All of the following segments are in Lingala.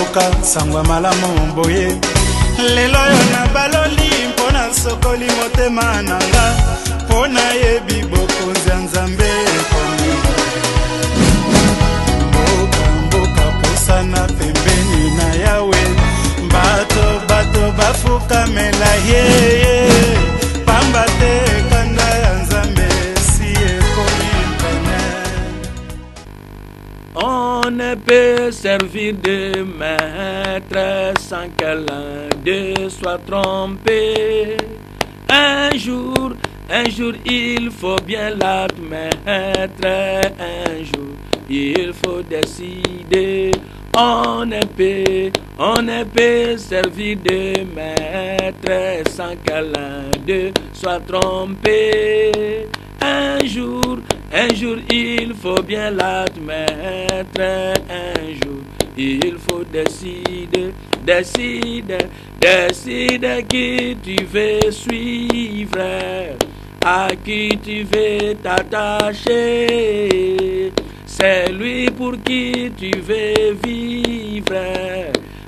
mboka sango ya malamu boye. Lelo oyo nabaloli mpo nasokoli motema na nga, mpo nayebi bokonzi ya Nzambe ekomi. Mboka mboka pusana pembeni na Yawe, bato bato bafukamela ye, pamba te kanda ya Nzambe si ekomi pene. On ne peut servir de maître sans que l'un d'eux soit trompé. Un jour, un jour, il faut bien l'admettre. Un jour, il faut décider. On ne peut servir de maître sans que l'un d'eux soit trompé. Un jour, il faut bien l'admettre. Un jour, il faut décider, décider, décider qui tu veux suivre, à qui tu veux t'attacher. C'est lui pour qui tu veux vivre,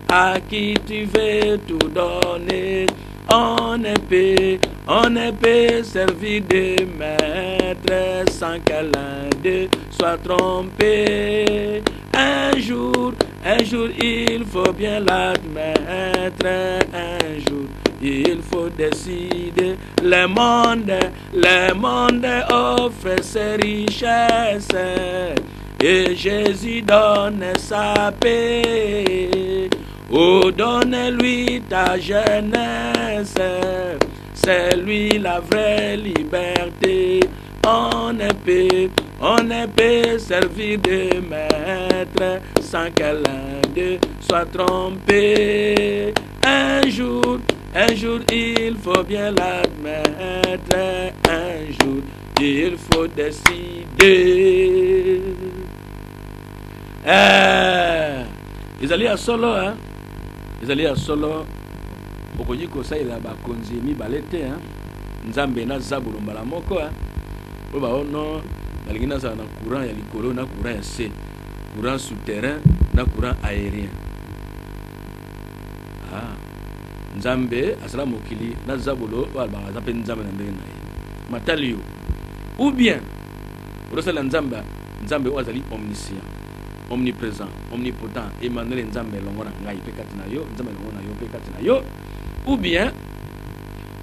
à qui tu veux tout donner. On ne peut servir de maître sans que l'un d'eux soit trompé. Un jour, il faut bien l'admettre. Un jour, il faut décider. Le monde offre ses richesses. Et Jésus donne sa paix. Oh, donne-lui ta jeunesse. C'est lui la vraie liberté. On ne peut servir de maître sans que l'un d'eux soit trompé. Un jour, il faut bien l'admettre. Un jour, il faut décider. Eh, ezali ya solo, hein? Ezali ya solo, okoki kosalela bakonzi mibale te, hein? Nzambe na zabolo mbala moko, hein? Oyo baono balingi nazala na courant ya likolo na courant ya se, courant souterrain na courant aérien. Ah, Nzambe asala mokili na zabolo oyo alobaka aza mpe Nzambe na ndenge na ye matali yo, ou bien ozosalela Nzambe, Nzambe oyo azali omniscient, omniprésent, omnipotent, Emmanuel, Nzambe elongo na ngai mpe kati na yo, Nzambe elongo na yo mpe kati na yo, ou bien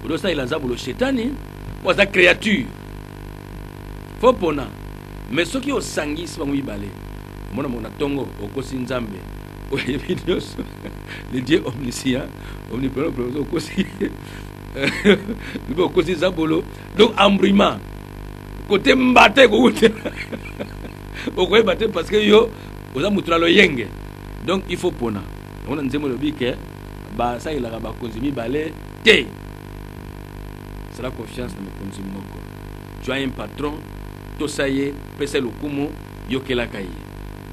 ozosalela zabolo, shetani oyo aza créature. Fo pona. Mais soki osangisi bango mibale, omona moko na ntongo okosi Nzambe oyebi nyonso, le Dieu omniscient, omniprésent, okosi mpe okosi zabolo. Donc embruma kote mbata ekowutela, okoyeba te, parce que yo oza moto na loyenge. Donc il faut pona. Yango na nzembo elobi ke basalelaka bakonzi mibale te. Sala confiance na mokonzi moko. Tu as un patron, tosa ye, pesa lokumu, yokelaka ye,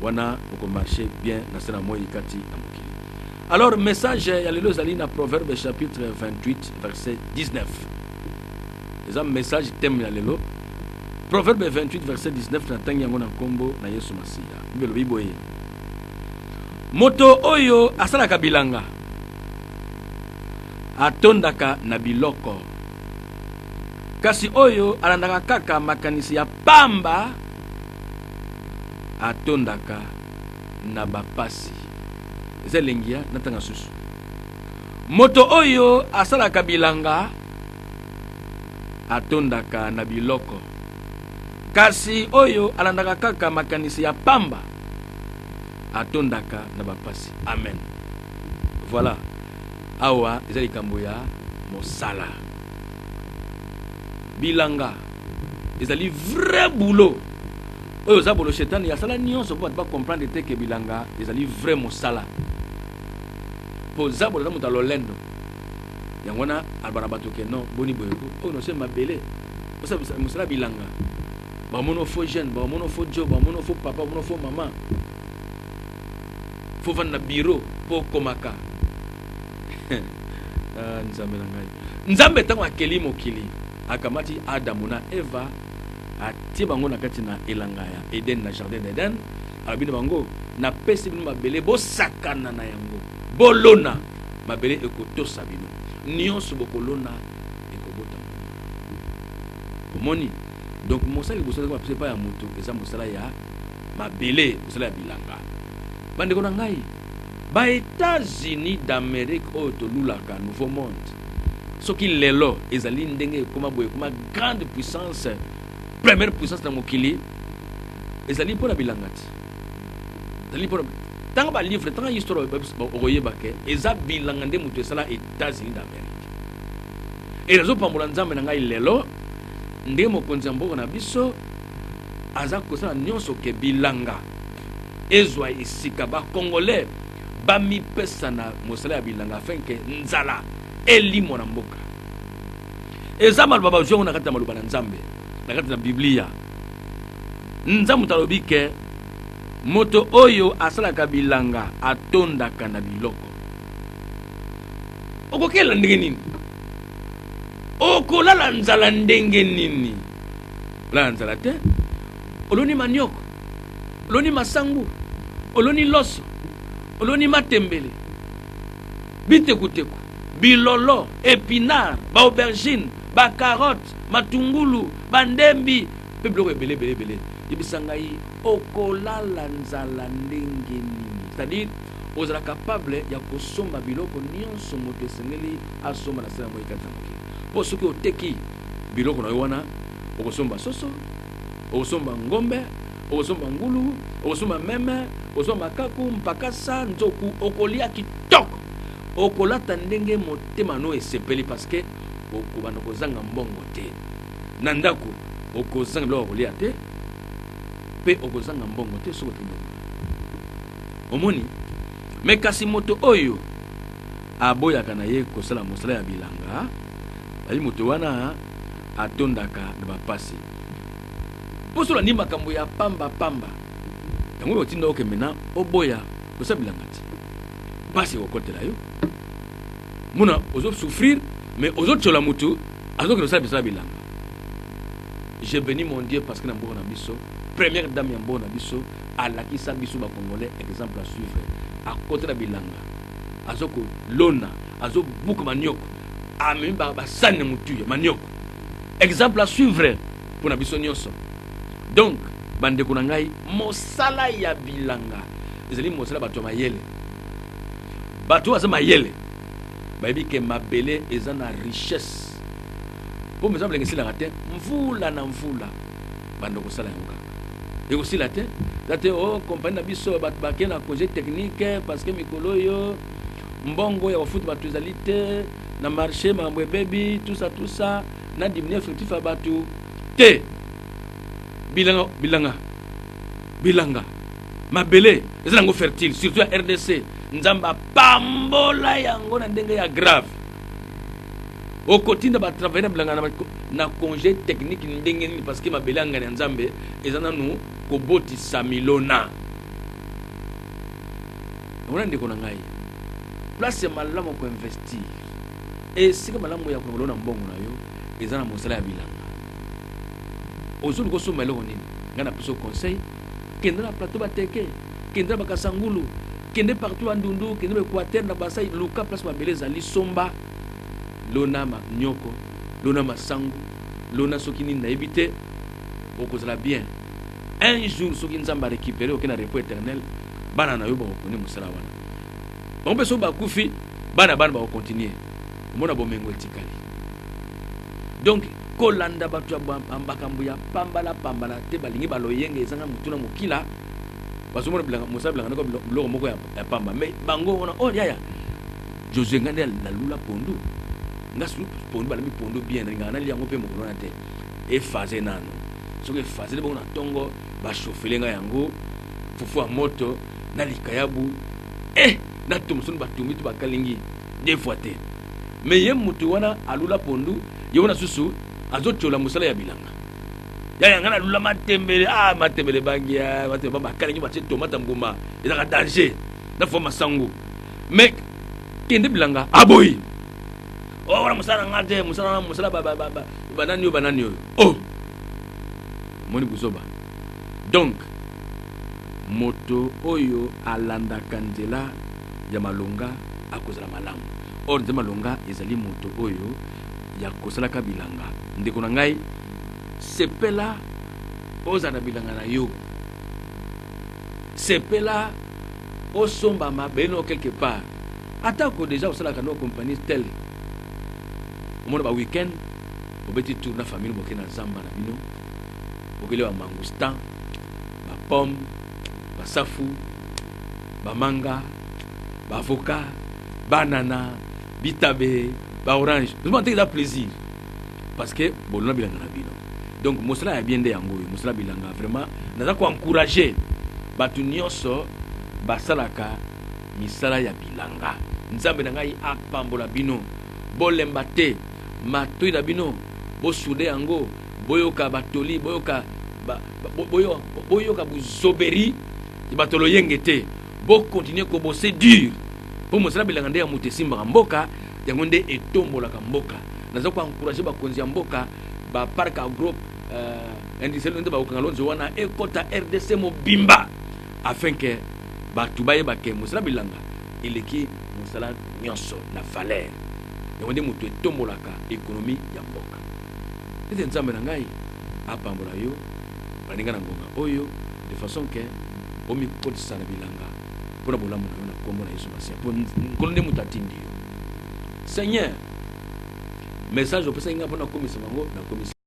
wana okomarche bien na se na moi kati na mokili. Alors, message ya lelo ezali na Proverbe chapitre 28 verset 19. Eza message, thème ya lelo, Proverbe 28 verset 19. Natangi yango na nkombo na Yesu Masiya. Bible elobi boye: moto oyo asalaka bilanga atondaka na biloko, kasi oyo alandaka kaka makanisi ya pamba atondaka na bapasi. Eza elengi ya natanga susu: moto oyo asalaka bilanga atondaka na biloko, kasi oyo alandaka kaka makanisi ya pamba atondaka na bapasi. Amen. Voilà, awa eza likambo ya mosala. Bilanga ezali vrai boulot oyo oza bolo. Shetani asala nyonso mpo bato bacomprendre te ke bilanga ezali vrai mosala, mpo zabolo aza moto ya lolendo. Yango wana aloba na bato ke non, boni boyeko oyo nose mabele, mosala bilanga, bamona faux jeune, bamona faux jo, bamona faux papa, bamona faux mama, fo vanda na bureau mpo okomaka. Ah, Nzambe na ngai, Nzambe ntango akeli mokili, akamati Adamu na Eva, atie bango na kati na elanga ya Eden, na jardin d'Eden. Alobi na bango: Napesi bino mabele, bosakana na yango, bolona, mabele ekotosa bino, nyonso bokolona ekobota mbuma. Omoni? Donc mosala liboso ezalaki mapesa epai ya moto eza mosala ya mabele, mosala ya bilanga. Bandeko na ngai, ba Etats-Unis d'Amerique oyo tolulaka, nouveau monde, soki lelo ezali ndenge ekoma boye, ekoma grande puissance, première puissance na mokili, ezali mpo na bilanga ti. Ezali mpo na tanga ba livre, tanga histoire, okoyeba ke eza bilanga nde moto esala Etats-Unis d'Amerique. E nazopambola Nzambe na ngai lelo ndenge mokonzi ya mboka na biso aza kosala nyonso ke bilanga ezwa esika, ba Congolais bamipesa na mosala ya bilanga afin ke nzala elimwa na mboka. Eza maloba bazwi yango na kati ya maloba na Nzambe, na kati na Biblia. Nzambe moto alobi ke moto oyo asalaka bilanga atondaka na biloko. Okokela ndenge nini? Okolala nzala ndenge nini? Olala nzala te. Oloni manioko, oloni masangu, oloni loso, oloni matembele, bitekuteku, bilolo, épinard, baaubergine, bacarotte, matungulu, bandembi mpe biloko ebele ebele ebele. Yebisa ngai, okolala nzala ndenge nini? C'est-à-dire ozala capable ya kosomba biloko nyonso moto esengeli asomba na sala moi kati na mokili, mpo soki oteki biloko na yo wana, okosomba soso, okosomba ngombe, okosomba ngulu, okosomba meme, okosomba makaku, mpakasa, nzoku, okolia kitoko, okolata ndenge motema no esepeli, parce que okobanda kozanga mbongo te na ndako, okozanga biloko ya kolia te mpe okozanga mbongo te soki oteki biloko. Omoni? Me kasi moto oyo aboyaka na ye kosala mosala ya bilanga, bayi moto wana atondaka na bapasi mpo so olandi makambo ya pamba pamba. Yango oyo otinda okembe na oboya kosala bilanga ti mpasi ekokotela yo. Mona, ozosouffrir mais ozotiola motu azokende kosala bisala bilanga. Je bénis mon Dieu parce que na mboka na biso, première dame ya mboka na biso alakisa biso bacongolais exemple à suivre. Akotela bilanga, azokolona, azobuka manioko, amemi basani na motu ya manioko. Exemple à suivre mpona biso nyonso. Donc bandeko na ngai, mosala ya bilanga ezali mosala bato ya mayele. Bato oyo baza mayele bayebi ke mabele eza na richesse, mpo meza bilanga esilaka te. Mvula na mvula banda kosala yango kaka, ekosila te. Eza te o oh, compagnie na biso bato bake na congé technique parce que mikolo oyo mbongo ya kofuta bato ezali te na marché, makambo ebebi, tout ça, tout ça, na diminuer effectif ya bato te. Bilanga, bilanga, bilanga, mabele eza nango fertile, surtout ya RDC. Nzambe apambola yango na ndenge ya grave. Okotinda batravaille na bilanga na congé technique ndenge nini? Parce que mabele ya ngani ya Nzambe eza nanu kobotisa milona. Yango, ndeko na ngai, place ya malamu koinvestir, esika malamu ya kolona mbongo na yo, eza na mosala ya bilanga. Ozoluka osomba eloko nini? Ngai napesa conseil: kende na plateau Bateke, kende na Bakasangulu, kende partout, Bandundu, kende na Équateur, na Basai, luka place mabele ezali, somba, lona manioko, lona masangu, lona soki nini nayebi te. Okozala bien. Un jour, soki Nzambe arécupéré, oke na repos éternel, bana na yo bakokone mosala wana. Bango mpe soki bakufi, bana bana bakocontinue. Omona bomengo etikali. Donc kolanda bato ya makambo ya pambala pambala te, balingi baloyenge ezanga motu na mokila, bazomona mosala bilanga ndeko biloko moko ya pamba. Mais bango wana oyo, oh, yaya Josue, ngai nde nalula pondu, nga sulu pondu, balambi pondu bien, nalingaka nalia yango mpe mokolo wana te, efaze nano. Soki efaze bongo, na ntongo bachauffele ngai yango, fufu ya moto na likayabu, eh, na tomosoni batumbi to bakalingi deux fois te. Mais ye motu wana alula pondu, ye wana susu azotiola mosala ya bilanga. Yaya, ngai nalula matembele, ah, matembele bangi, matembele bakalingi, batie tomate, mbuma ezalaka danger na fufu masangu. Mais kende bilanga, aboyi. Oh, wana mosala na nga te, mosala mosala banani oyo, banani oyo. Oh, omoni buzoba. Donc Moto oyo alandaka nzela ya malonga akozala malamu. Or nzela malonga ezali moto oyo ya kosalaka bilanga. Ndeko na ngai, sepela ozala na bilanga na yo. Sepela osomba mabele no quelque part. Atako deja osalaka no compagnie tel. Omona ba week-end obeti tour na famille boke na zamba na bino. Bokeli ba mangoustan, ba pomme, ba safu, ba manga, ba avocat, banana, bitabe, ba orange. Ozomona te eza plaisir. Parce que bolona bilanga na bino. Donc mosala ya bien nde yango oyo, mosala bilanga vraiment naza ko encourager bato nyonso basalaka misala ya bilanga. Nzambe na ngai apambola bino. Bolemba te, matoi na bino bosude yango, boyoka batoli, boyoka ba, boyoka, boyoka buzoberi ya bato loyenge te. Bo continuer ko bosser dur mpo mosala bilanga nde ya moto esimbaka mboka, yango nde etombolaka mboka. Naza ko encourager bakonzi ya mboka ba parc agro industriel nde bakokanga lonzo wana ekota RDC mobimba afin que bato bayeba ke mosala bilanga eleki mosala nyonso na valeur. Yango nde moto etombolaka ekonomi ya mboka. Ete Nzambe na ngai apambola yo baninga na ngonga oyo de façon que omikotisa na bilanga mpo na bolamu na yo na nkombo na Yesu Masiya, mpo Nkolo nde moto atindi yo. Seigneur, message opesaki ngai mpo nakomisa bango, nakomisi.